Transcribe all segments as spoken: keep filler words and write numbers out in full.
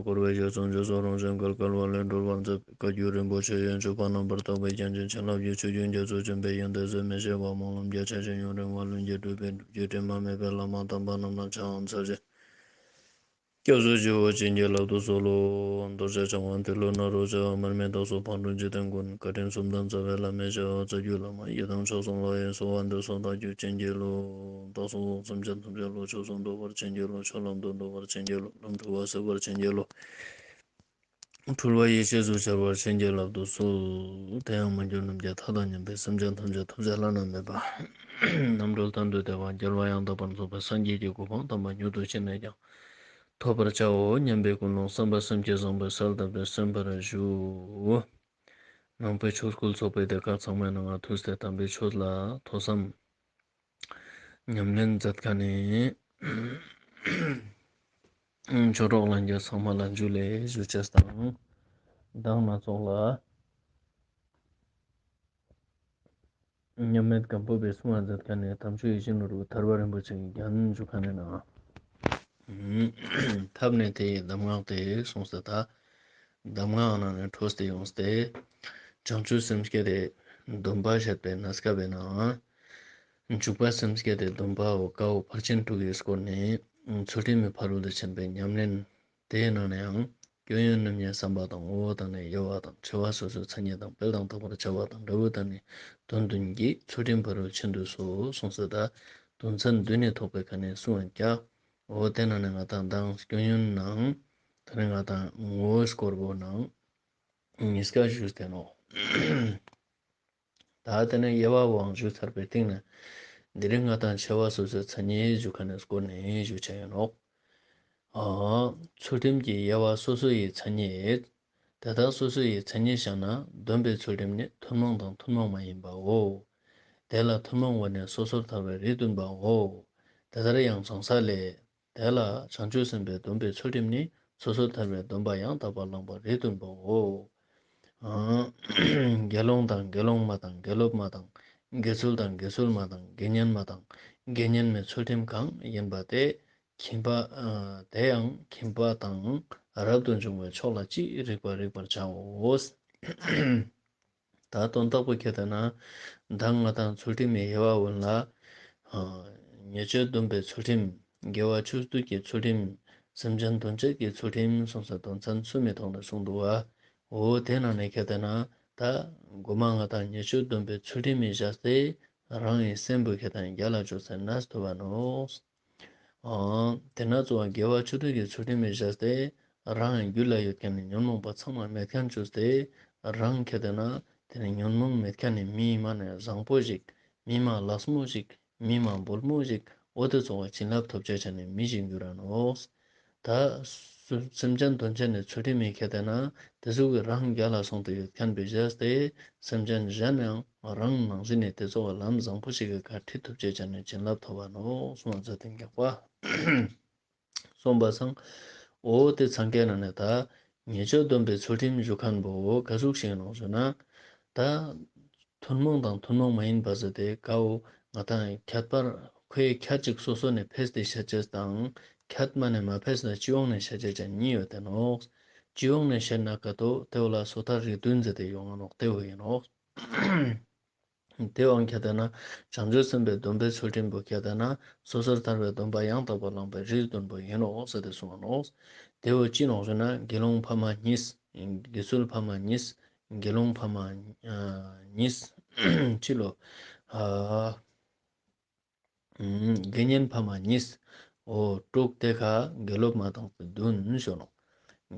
འཁོར་བའི་རྒྱ་མཚོ་འཇིགས་སུ་རུང་ཞིང་བརྒལ་དཀའ་བ་ལས་སྒྲོལ་བར་མཛད་པའི་བཀའ་བརྒྱུད་རིན་པོ་ཆེ་ཡོན་མཆོད་པ་རྣམ་པར་དག་པའི་རྒྱན་ཅན་བྱིན་རླབས་ཀྱི་ཆུ་རྒྱུན་རྒྱ་མཚོ་ཆེན་པོའི་ཡོན་ཏན་ཟད་མི་ཤེས་པ་སྨོན་ལམ་རྒྱ་ཆེ་ཞིང་ཡུན་རིང་བ་ལྷུན་གྱིས་གྲུབ་པའི་སྒྲུབ་བརྒྱུད་དྲི་མ་མེད་པའི་བླ་མ་དམ་པ་རྣམས་ལ་ཕྱག་འཚལ་ཞིང་། སྐྱབས་སུ་མཆིའོ། བྱིན་གྱིས་བརླབ་ཏུ་གསོལ་ལོ། རྡོ་རྗེ་འཆང་དབང་ཏེ་ལོ་ནཱ་རོ་བྱ་བ་མར་མི་དྭགས་སོགས་ཕག་གྲུ་འཇིག་རྟེན་མགོན། བཀའ་དྲིན་གསུམ་ལྡན་རྩ་བའི་བླ་མའི་བྱ་བ་རྩ་བརྒྱུད་བླ་མ་ཡི་དམ་མཆོག་གསུམ་ལ་ཡི་གསོལ་བ་འདེབས་སོ་བདག་རྒྱུད་བྱིན་གྱིས་རློབས། བདག་སོགས་སེམས་ཅན་ཐམས་ཅད་བློ་ཆོས་སུ་འགྲོ་བར་བྱིན་གྱིས་རློབས། ཆོས་ལམ་དུ་འགྲོ་བར་བྱིན་གྱིས་རློབས། ལམ་འཁྲུལ་བ་སེལ་བར་བྱིན་གྱིས་རློབས། འཁྲུལ་བ་ཡེ་ཤེས་སུ་འཆར་བར་བྱིན་གྱིས་བརླབ་ཏུ་གསོལ། དེ་ཡང་མ་གྱུར་ནམ་མཁའི་མཐའ་དང་མཉམ་པའི་སེམས་ཅན་ཐམས་ཅད་ཐོབ་བྱ་བླ་ན་མེད་པ་རྣམ་གྲོལ་གཏན་དུ་བདེ་བ་རྒྱལ་བ་ཡང་དག་པར་རྫོགས་པའི་སངས་རྒྱས་ཀྱི་གོ་འཕང་དམ་པ་མྱུར་དུ་ཅི་ནས་ཀྱང་ཐོབ་པར་བྱའོ་སྙམ་པའི་ཀུན་སློང་བསམ་པ་སེམས་བསྐྱེད་བཟང་པོའི་གསལ་བཏབ་སྟེ་གསན་པར་ཞུ། ནང་པའི་ཆོས་སྐུལ་ཚོགས་པའི་སྡེ་ཁག་ཚང་མའི་ནང་ང་ཐུགས་ཏེ་དམ་པའི་ཆོས་ལ་ཐོས་བསམ་ཉམས་ལེན་མཛད་མཁན་ནི་ཆོས་གྲོགས་ལྷན་རྒྱས་ཚང་མ་ལ་ཇུ་ལེ་ཞུ་ཅེས་དང་། མདང་ནང་ཙོགས་ལ་མཉམ་མེད་སྒམ་པོ་པའི་གསུང་བ་མཛད་མཁན་ནི་དམ་ཆོས་ཡིད་བཞིན་ནོར་བུ་ཐར་པ་རིན་པོ་ཆེ་གི་རྒྱན་ཞུ་མཁན་ནི་ནང་། ཐབས་ནི་དེ་ཡི་གདམས་ངག་སྟེ་གསུངས་ཏེ་ད། གདམས་ངག་ནང་ནས་འཕྲོས་ཏེ་ཡོངས་ཏེ། བྱང་ཆུབ་སེམས་བསྐྱེད་དེ་སྡོམ་པ་བཤད་པའི་གནས་སྐབས་པའི་ནང་། འཇུག་པ་སེམས་བསྐྱེད་དེ་སྡོམ་པའོ་ཀའོ་ཕར་ཕྱིན་དྲུག་གི་སྐོར་ནས་ཚུལ་ཁྲིམས་མི་ཕ་རོལ་ཏུ་ཕྱིན་པའི་ཉམས་ལེན་དེའི་ནང་ནའང་སྐྱོན་ཡོན་རྣམ་གཉིས་བསམ་པ་དང་ངོ་བོ་དང་ནི་དབྱེ་བ་དང་ཕྱེ་བ་སོ་སོའི་མཚན་ཉིད་དང་སྤེལ་དང་དག་པར་བྱ་བ་དང་འབྲས་བུ་དང་ནི་དོན་བདུན་གྱིས་ཚུལ་ཁྲིམས་ཕ་རོལ་ཕྱིན་དུ་གསོལ་གསུངས་ས་ད་དོན་ཚན་བདུན་ནི་ཐོག་པའི་ཁ་ནས་གསུང་བ་ཀྱག་འོ་དེ་ནང་ནས་ང་དང་མདང་སྐྱོན་ཡོན་ནང་དེ་ནས་ང་དང་ངོ་བོའི་སྐོར་བོ་ནང་གཉིས་ཀ་ཞུས་ཏེ་ནོག་ད་དེ་ནས་དབྱེ་བ་བོའང་ཞུས་ཚར་བའི་སྟེང་ནས་འདི་རིང་ང་དང་ཕྱེ་བ་སོ་སོའི་མཚན་ཉིད་ཞུ་མཁན་ནི་སྐོར་ནས་ཞུ་ཆ་ཡིན་ནོག་ཨ་ཚུལ་ཁྲིམས་ཀྱི་དབྱེ་བ་སོ་སོ་ཡི་མཚན་ཉིད། དེ་དག་སོ་སོ་ཡི་མཚན་ཉིད་བཞག་ན་སྡོམ་པའི་ཚུལ་ཁྲིམས་ནི་ཐུན་མོང་དང་ཐུན་མོང་མ་ཡིན་པའོ། དེ་ལ་ཐུན་མོང་བ་ནི་སོ་སོར་ཐར་པའི་རིས་བདུན་པའོ། དེ་ལྟར་ཡང་བྱང་ས་ལས། དེ་ལ་བྱང་ཆུབ་སེམས་དཔའི་སྡོམ་པའི་ཚུལ་ཁྲིམས་ནི་སོ་སོར་ཐར་པའི་སྡོམ་པ་ཡང་དག་པར་བླངས་པའི་རིས་བདུན་པའོ། དགེ་སློང་དང་དགེ་སློང་མ་དང་དགེ་སློབ་མ་དང་དགེ་ཚུལ་དང་དགེ་ཚུལ་མ་དང་དགེ་བསྙེན་མ་དང་དགེ་བསྙེན་མའི་ཚུལ་ཁྲིམས་གང་ཡིན་པ་དེ་ཁྱིམ་པ་དེ་ཡང་ཁྱིམ་པ་དང་རབ་ཏུ་བྱུང་བའི་ཕྱོགས་ལ་ཅི་རིགས་པ་རིགས་པར་བྱའོ། ད་དོན་དག་པོ་ཁྱེར་ཏེ་ན་མདང་ང་དང་ཚུལ་ཁྲིམས་མི་དབྱེ་བ་འོན་ལ། ཉེས་སྤྱོད་སྡོམ་པའི་ཚུལ་ཁྲིམས། དགེ་བ་ཆོས་སྡུད་ཀྱི་ཚུལ་ཁྲིམས། སེམས་ཅན་དོན་བྱེད་ཀྱི་ཚུལ་ཁྲིམས་གསུངས་ས་དོན་ཚན་གསུམ་མི་ཐོག་ནས་གསུངས་འདུག་བ། འོ་དེ་ནང་ནས་ཁྱེར་ཏེ་ན་ད་མགོ་མ་ང་དང་ཉེས་སྤྱོད་སྡོམ་པའི་ཚུལ་ཁྲིམས་མི་བཞག་སྟེ་རང་ཡི་སེམས་པོ་ཁྱེར་ཏེ་ན་རྒྱལ་ལ་བཅོས་ཏེ་ན་ཐུབ་བ་ནོག་ཨང་། དེ་ན་གཙོ་བོ་དགེ་བ་ཆོས་སྡུད་ཀྱི་ཚུལ་ཁྲིམས་མི་བཞག་སྟེ་རང་རྒྱུད་ལ་ཡོད་མཁན་ནི་ཉོན་མོངས་པ་ཚང་མ་མེད་མཁན་བཅོས་ཏེ་རང་ཁྱེར་ཏེ་ན་དེ་ནི་ཉོན་མོངས་མེད་མཁན་ནི་མི་མ་ནི་བཟང་པོ་ཞིག་མི་མ་ལགས་མོ་ཞིག་མི་མ་སྦོལ་མོ་ཞིག་འོ་དེ་ཚོ་བ་བྱིན་རླབས་ཐོབ་བྱ་ཆ་ནི་མི་ཞིག་འགྱུར་ར་ནོག་ད་སེམས་ཅན་དོན་བྱེད་ནི་ཚུལ་ཁྲིམས་མི་ཁྱེར་ཏེ་ན་དེ་ཚོ་གི་རང་རྒྱལ་ལ་སོང་སྟེ་ཡོད་མཁན་བི་བཞག་སྟེ་སེམས་ཅན་གཞན་ཡང་རང་ནང་བཞིན་ནི་དེ་ཚོ་བ་ལམ་བཟང་པོ་ཞིག་གི་ཁ་ཁྲིད་ཐུབ་བྱ་ཆ་ནི་བྱིན་རླབས་ཐོབ་བ་ནོག་གསུངས་པ་མཛད་དེ་འགག་པ། གསུངས་པ་སང་། འོ་དེ་ཚང་ཀའི་ནང་ནས་ད་ཉེས་སྤྱོད་སྡོམ་པའི་ཚུལ་ཁྲིམས་ཞུ་མཁན་པོ་ག་ཟུག་ཞིག་ནོག་ཞུ་ན། ད་ཐུན་མོང་དང་ཐུན་མོང་མ་ཡིན་པ་ཟེར་ཏེ་ཀའོ་ང་དང་ཁྱད་པར་ཁོའི་ཁྱད་ཅིག་སོ་སོ་ནས་ཕེས་ཏེ་བཤད་ཅེས་དང་ཁྱད་མ་ནས་མ་ཕེས་ན་སྤྱི་ཡོངས་ནས་བཤད་ཅེས་ཅན་གཉིས་ཡོད་དེ་ནོག་སྤྱི་ཡོངས་ནས་བཤད་ན་ཀ་ཏོ་དེ་བོ་ལ་སོ་ཐར་རིས་བདུན་ཟེར་ཏེ་ཡོང་ང་ནོག་དེ་བོ་ཡིན་ནོག་དེ་བའང་ཁྱེར་ཏེ་ན་བྱང་ཆུབ་སེམས་དཔའི་སྡོམ་པའི་ཚུལ་ཁྲིམས་པོ་ཁྱེར་ཏེ་ན་སོ་སོར་ཐར་པའི་སྡོམ་པ་ཡང་དག་པར་བླངས་པའི་རིས་བདུན་པོ་ཡིན་ནོག་ཟེར་ཏེ་གསུངས་པ་ནོག་དེ་བོ་ཅི་ནོག་ཟེར་ན་དགེ་སློང་ཕ་མ་གཉིས། དགེ་ཚུལ་ཕ་མ་གཉིས། དགེ་སློང་ཕ་མ་གཉིས། ཅི་ལོ། དགེ་བསྙེན་ཕ་མ་གཉིས། འོ་དྲུག་དེ་ཁ་དགེ་སློབ་མ་དང་སྟེ་བདུན་ཞུ་ནོག་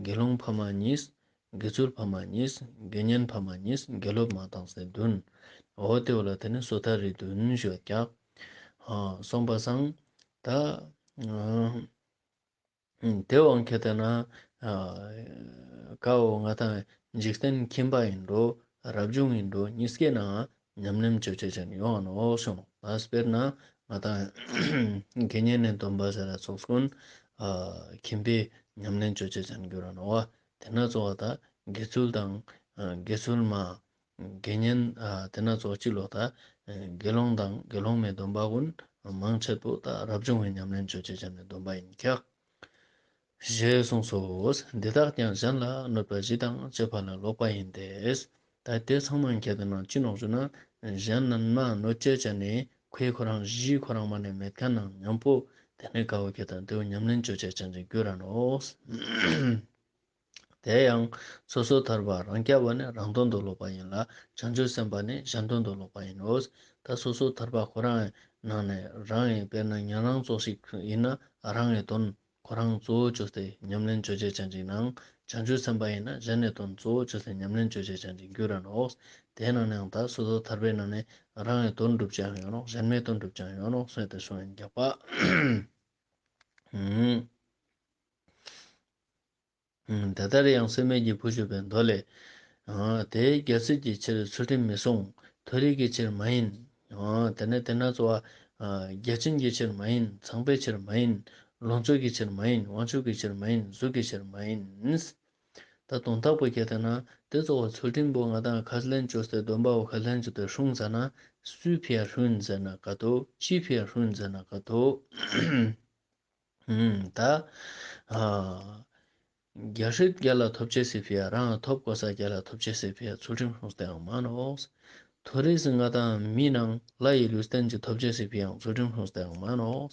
དགེ་སློང་ཕ་མ་གཉིས། དགེ་ཚུལ་ཕ་མ་གཉིས། དགེ་བསྙེན་ཕ་མ་གཉིས། དགེ་སློབ་མ་དང་སྟེ་བདུན། འོ་དེ་བོ་ལ་དེ་ནི་སོ་ཐར་རིས་བདུན་ཞུ་ཀྱག་གསུངས་པ་སང་། ད་དེ་བའང་ཁྱེར་ཏེ་ན་ཀའོ་ང་དང་འཇིག་རྟེན་ཁྱིམ་པ་ཡིན་འགྲོ་རབ་བྱུང་ཡིན་འགྲོ་གཉིས་ཀའི་ནང་ཉམས་ལེན་བཅོ་ཅེས་ཅན་ཡོང་ང་ནོག་ཞུ་ནོག་ད་དཔེར་ན་ང་དང་དགེ་བསྙེན་ནི་སྡོམ་པ་ཟེར་ར་ཚོགས་ཀུན་ཁྱིམ་པའི་ཉམས་ལེན་བཅོ་ཅེས་ཅན་འགྱུར་ར་ནོག་དེ་ན་གཙོ་བོ་ད་དགེ་ཚུལ་དང་དགེ་ཚུལ་མ། དགེ་བསྙེན་དེ་ན་གཙོ་བོ་ཅི་ལོ་ད་དགེ་སློང་དང་དགེ་སློང་མའི་སྡོམ་པ་ཀུན་མང་ཆེ་བོ་ད་རབ་བྱུང་བའི་ཉམས་ལེན་བཅོ་ཅེས་ཅན་ནི་སྡོམ་པ་ཡིན་ཀྱག་ཞེས་གསུངས་སོ། འདི་དག་ཀྱང་གཞན་ལ་གནོད་པ་བཞི་དང་བཅས་པ་ལ་ལོག་པ་ཡིན་ཏེ། ད་དེ་ཚང་མ་ཁྱེད་དེ་ན་ཅི་ནོག་ཞུ་ན། གཞན་རྣམས་མ་གནོད་བྱེད་ཅན་ནི་ཁོའི་ཁོ་རང་གཞི་ཁོ་རང་མ་ནེ་མེད་ཁན་ནང་མཉམ་པོ་དེ་ནེ་ཀ་བོ་ཁྱེད་དེ་དེ་བོ་ཉམས་ལེན་ཅོ་བྱེད་ཅན་ཅིག་གྱུར་ར་ནོག་དེ་ཡང་སོ་སོ་ཐར་པ་རང་རྐྱ་བ་ནི་རང་དོན་དུ་ལོག་པ་ཡིན་ལ། བྱང་ཆུབ་སེམས་དཔའ་ནི་གཞན་དོན་དུ་ལོག་པ་ཡིན་ནོ། ད་སོ་སོ་ཐར་པ་ཁོ་རང་ནང་ནེ་རང་ཡིན་དཔེར་ན་ཉན་རང་ཙོགས་ཤིག་ཡིན་ན་རང་ངི་དོན་ཁོ་རང་གཙོ་བོ་ཅོས་ཏེ་ཉམས་ལེན་ཅོ་བྱེད་ཅན་ཅིག་ནང་། བྱང་ཆུབ་སེམས་དཔའ་ཡིན་ན་གཞན་ནི་དོན་གཙོ་བོ་ཅོས་ཏེ་ཉམས་ལེན་ཅོ་བྱེད་ཅན་ཅིག་གྱུར་ར་ནོག་དེ་ནང་ནེ་ཡང་ད་སོ་སོ་ཐར་པའི་ནང་ནེ་རང་ངི་དོན་སྒྲུབ་ཅན་ཡོང་ནོག་གཞན་མའི་དོན་སྒྲུབ་ཅན་ཡོང་ནོག་གསུངས་ཏེ་གསུངས་ཡིན་རྒྱག་པ། ཨུམ། ཨུམ། དེ་ལྟར་ཡང་སྲེད་མེད་ཀྱི་བུ་ཞུས་པའི་མདོ་ལས། ཨ་དེ་རྒྱལ་སྲིད་ཀྱི་ཕྱིར་ཚུལ་ཁྲིམས་མི་བསྲུང་། མཐོ་རིས་ཀྱི་ཕྱིར་མ་ཡིན། ཨ་དེ་ནེ་དེ་ན་ཚོ་བ། ཨ་རྒྱལ་ཆེན་གྱི་ཕྱིར་མ་ཡིན། ཚངས་པའི་ཕྱིར་མ་ཡིན། ལོངས་སྤྱོད་ཀྱི་ཕྱིར་མ་ཡིན། དབང་ཕྱུག་གི་ཕྱིར་མ་ཡིན། གཟུགས་ཀྱི་ཕྱིར་མ་ཡིན། ད་དོན་དག་པོ་ཁྱེད་དེ་ན་དེ་ཚོ་བ་ཚུལ་ཁྲིམས་པོ་ང་དང་ཁས་ལེན་ཅོས་ཏེ་སྡོམ་པ་བོ་ཁས་ལེན་ཅོས་ཏེ་སྲུང་ཟ་ན་སུའི་ཕི་ཡ་སྲུང་ཟེར་ན་ཀ་ཏོ། ཅིའི་ཕི་ཡ་སྲུང་ཟེར་ན་ཀ་ཏོ། ཨུམ། ད། ཨ་རྒྱལ་སྲིད་རྒྱལ་ལ་ཐོབ་ཅེས་སི་ཕི་ཡ་རང་ཐོབ་གོ་ས་རྒྱལ་ལ་ཐོབ་ཅེས་སི་ཕི་ཡ་ཚུལ་ཁྲིམས་སྲུང་སྟེ་ཡང་མ་ནོག་མཐོ་རིས་སི་ང་དང་མི་ནང་ལྷ་ཡི་ལུས་རྟེན་གྱི་ཐོབ་ཅེས་སི་ཕི་ཡ་ཚུལ་ཁྲིམས་སྲུང་སྟེ་ཡང་མ་ནོག་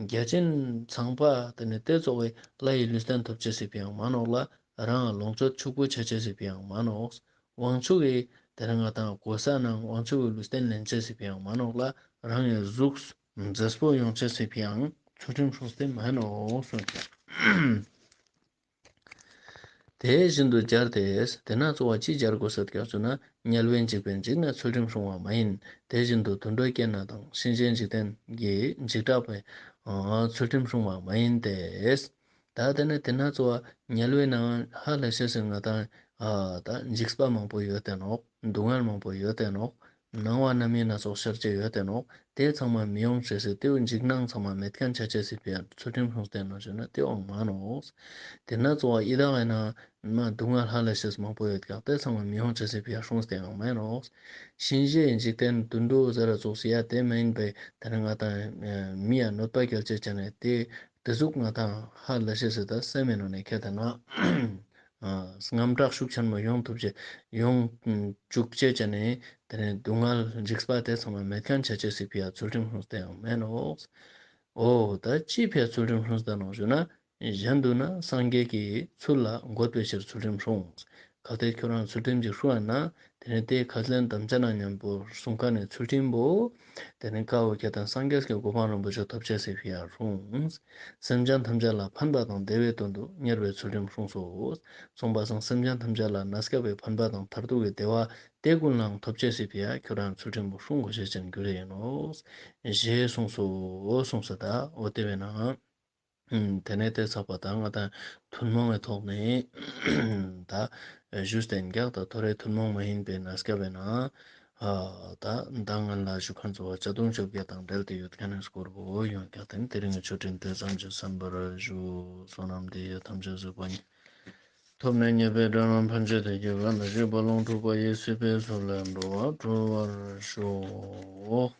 རྒྱལ་ཆེན་ཚངས་པ་དེ་ནེ་དེ་ཚོགས་པའི་ལྷ་ཡི་ལུས་རྟེན་ཐོབ་ཅེས་སི་ཕི་ཡ་མ་ནོག་ལ། རང་ལོངས་སྤྱོད་ཕྱུག་པོ་ཆ་ཅེས་སི་ཕི་ཡ་མ་ནོག་དབང་ཕྱུག་གི་དེ་རིང་ང་དང་གོ་ས་ནང་དབང་ཕྱུག་གི་ལུས་རྟེན་ལེན་ཅེས་སི་ཕི་ཡ་མ་ནོག་ལ། རང་ངི་གཟུགས་མཛེས་པོ་ཡོང་ཅེས་སི་ཕི་ཡ་ཚུལ་ཁྲིམས་སྲུང་སྟེ་མ་ནོག་གསུངས་ཀྱང་། དེ་བཞིན་དུ་སྦྱར་ཏེ། དེ་ན་ཚོ་བ་ཅི་སྦྱར་དགོས་ཟེར་ཀྱང་ཟེར་ན། དམྱལ་བའི་འཇིགས་པས་འཇིགས་ནས་ཚུལ་ཁྲིམས་སྲུང་བ་མ་ཡིན། དེ་བཞིན་དུ་དུད་འགྲོའི་སྐྱེ་གནས་དང་གཤིན་རྗེའི་འཇིག་རྟེན་གྱི་འཇིགས་སྐྲག་པས་ཚུལ་ཁྲིམས་སྲུང་བ་མ་ཡིན་ཏེ། ད་དེ་ནེ་དེ་ན་ཚོ་བ་དམྱལ་བའི་ནང་ཧ་ལས་ཤེས་སི་ང་དང་ཨ་ད་འཇིགས་པ་མང་པོ་ཡོད་དེ་ནོག་སྡུག་བསྔལ་མང་པོ་ཡོད་དེ་ནོག་སྣང་བ་རྣམ་སྨིན་སྣ་ཚོགས་ཤར་ཅེས་ཡོད་དེ་ནོག་དེ་ཚང་མ་མི་ཡོང་ཅེས་སི་དེའུ་འཇིགས་སྣང་ཚང་མ་མེད་ཁན་ཆ་ཅེས་སི་ཕི་ཡ་ཚུལ་ཁྲིམས་སྲུང་སྟེ་ནོག་ཞུ་ན་དེའང་མ་ནོག་དེ་ན་ཚོ་བ་ཡི་དྭགས་ཡིན་ན་མ་སྡུག་བསྔལ་ཧ་ལས་ཤེས་མང་པོ་ཡོད་ཀྱག་དེ་ཚང་མ་མི་ཡོང་ཅེས་སི་ཕི་ཡ་སྲུང་སྟེ་ཡང་མ་ནོག་གཤིན་རྗེའི་འཇིག་རྟེན་དུད་འགྲོ་ཟེར་ར་ཙོགས་སི་ཡ་དེ་མ་ཡིན་པའི་དེ་ནེ་ང་དང་མི་ཡ་གནོད་པ་སྐྱེལ་ཅེས་ཅན་ནེ་དེ་དེ་ཟུག་ང་དང་ཧ་ལས་ཤེས་སི་ད་སེམས་མེད་ནོག་ནེ་ཁྱེད་དེ་ན་ཨ་དངངས་སྐྲག་ཤུགས་ཆེན་མོ་ཡོང་ཐུབ་ཅེས་ཡོང་བཅུག་ཅེས་ཅན་ནེ་དེ་ནེ་སྡུག་བསྔལ་འཇིགས་པ་དེ་ཚང་མ་མེད་ཁན་ཆ་ཅེས་སི་ཕི་ཡ་ཚུལ་ཁྲིམས་སྲུང་སྟེ་ཡང་མ་ནོག་འོ་ད་ཅིའི་ཕི་ཡ་ཚུལ་ཁྲིམས་སྲུང་སྟེ་ནོག་ཞུ་ན། གཞན་དུ་ན་སངས་རྒྱས་ཀྱི་ཚུལ་ལ་འགོད་པའི་ཕྱིར་ཚུལ་ཁྲིམས་སྲུང་། གལ་ཏེ་ཁྱོད་རང་ཚུལ་ཁྲིམས་ཅིག་སྲུང་བ་ན། དེ་ནེ་དེའི་ཁས་ལེན་དམ་བཅའ་ནང་མཉམ་པོ་སྲུང་ཁན་ནི་ཚུལ་ཁྲིམས་པོ། དེ་ནེ་ཀ་བོ་ཁྱེད་དང་སངས་རྒྱས་ཀྱི་གོ་འཕང་རིན་པོ་ཆེ་ཐོབ་ཅེས་སི་ཕི་ཡ་སྲུང་། སེམས་ཅན་ཐམས་ཅད་ལ་ཕན་པ་དང་བདེ་བའི་དོན་དུ་གཉེར་བའི་ཚུལ་ཁྲིམས་སྲུངས་སོ། གསུངས་པ་སང་སེམས་ཅན་ཐམས་ཅད་ལ་གནས་སྐབས་པའི་ཕན་པ་དང་མཐར་ཐུག་གི་བདེ་བ་དེ་ཀུན་ལའང་ཐོབ་ཅེས་སི་ཕི་ཡ་ཁྱོད་རང་ཚུལ་ཁྲིམས་པོ་སྲུང་དགོས་ཤེས་ཅན་གྱུར་ཡིན་ནོག་ཞེས་གསུངས་སོ། གསུངས་སོ། ད་འོ་དེ་བས་ན། ཨུམ། དེ་ནེ་དེ་ཚགས་པ་ད་ང་དང་ཐུན་མོང་གི་ཐོག་ནེ་ད་ཞུས་ཏེ་ཡིན་ཀྱག་ད་ཐོ་རེ་ཐུན་མོང་མ་ཡིན་པའི་གནས་སྐབས་པའི་ནང་ཨ་ད་མདང་སྔོན་ལ་ཞུ་ཁན་ཚོ་བ་བཅུ་གསུམ་བཅོ་བརྒྱད་དང་འབྲེལ་ཏེ་ཡོད་ཁན་ནི་སྐོར་བོ་ཡོང་ཀྱག་དེ་ནེ་དེ་རིང་གི་ཆོས་འབྲེལ་དེ་ཙམ་གྱིས་གསན་པར་ཞུ། བསོད་ནམས་འདི་ཡིས་ཐམས་ཅད་གཟིགས་པ་ཉིད། ཐོབ་ནས་ཉེས་པའི་དགྲ་རྣམས་ཕམ་བྱས་ཏེ། སྐྱེ་རྒ་ན་འཆིའི་རྦ་ཀློང་འཁྲུགས་པ་ཡི། སྲིད་པའི་མཚོ་ལས་འགྲོ་བ་སྒྲོལ་བར་ཤོག།